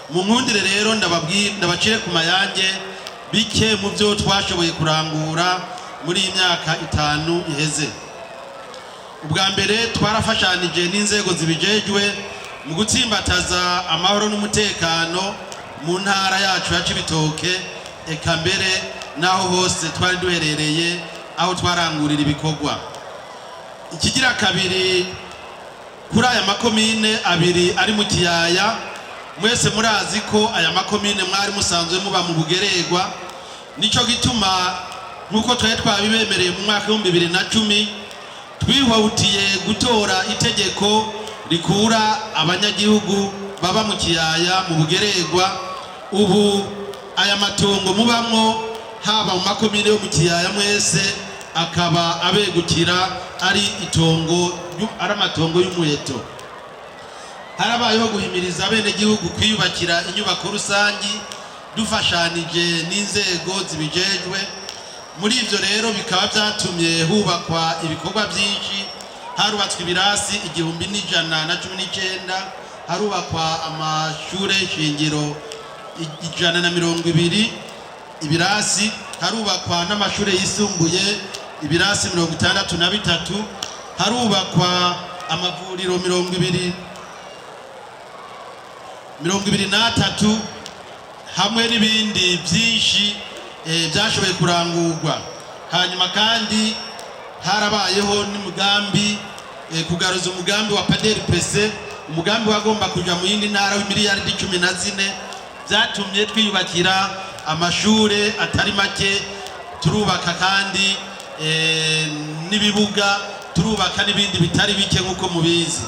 Mu nkundire rero ndabacire ku mayange bike mu byo twashoboye kurangura muri iyi myaka 5 iheze. Ubwa mbere, twarafashanije n'inzego zibijejwe mu gutsimbataza amahoro n'umutekano mu ntara yacu ya Cibitoke, eka mbere n'aho hose twari duherereye aho twarangurira ibikorwa. Ikigira kabiri, kuri aya makomine abiri ari mu kiyaya, mwese murazi ko aya makomine mwari musanzwe muba mu bugeregwa. Nico gituma, nk'uko twari twabibemereye mu mwaka w'2010, twihutiye gutora itegeko rikura abanyagihugu baba mu kiyaya mu bugeregwa. Ubu aya matongo mubamwo, haba mu makomine yo mu kiyaya mwese, akaba abegukira, ari itongo, ari amatongo y'umuheto. Harabayeho guhimiriza abenegihugu kwiyubakira inyubako rusangi dufashanije n'inzego zibijejwe. Muri ivyo rero bikaba vyatumye hubakwa ibikorwa byinshi. Harubatswe ibirasi 1119, harubakwa amashure shingiro 120 ibirasi, harubakwa n'amashure yisumbuye ibirasi 63, harubakwa amavuriro 23, hamwe n'ibindi byinshi byashoboye kurangurwa. Hanyuma kandi harabayeho n'umugambi, kugaruza umugambi wa PADER PC, umugambi wagomba kuja mu yindi ntara, w'imiliyaridi 14. Byatumye twiyubakira amashure atari make, turubaka kandi n'ibibuga, turubaka n'ibindi bitari bike nk'uko mubizi.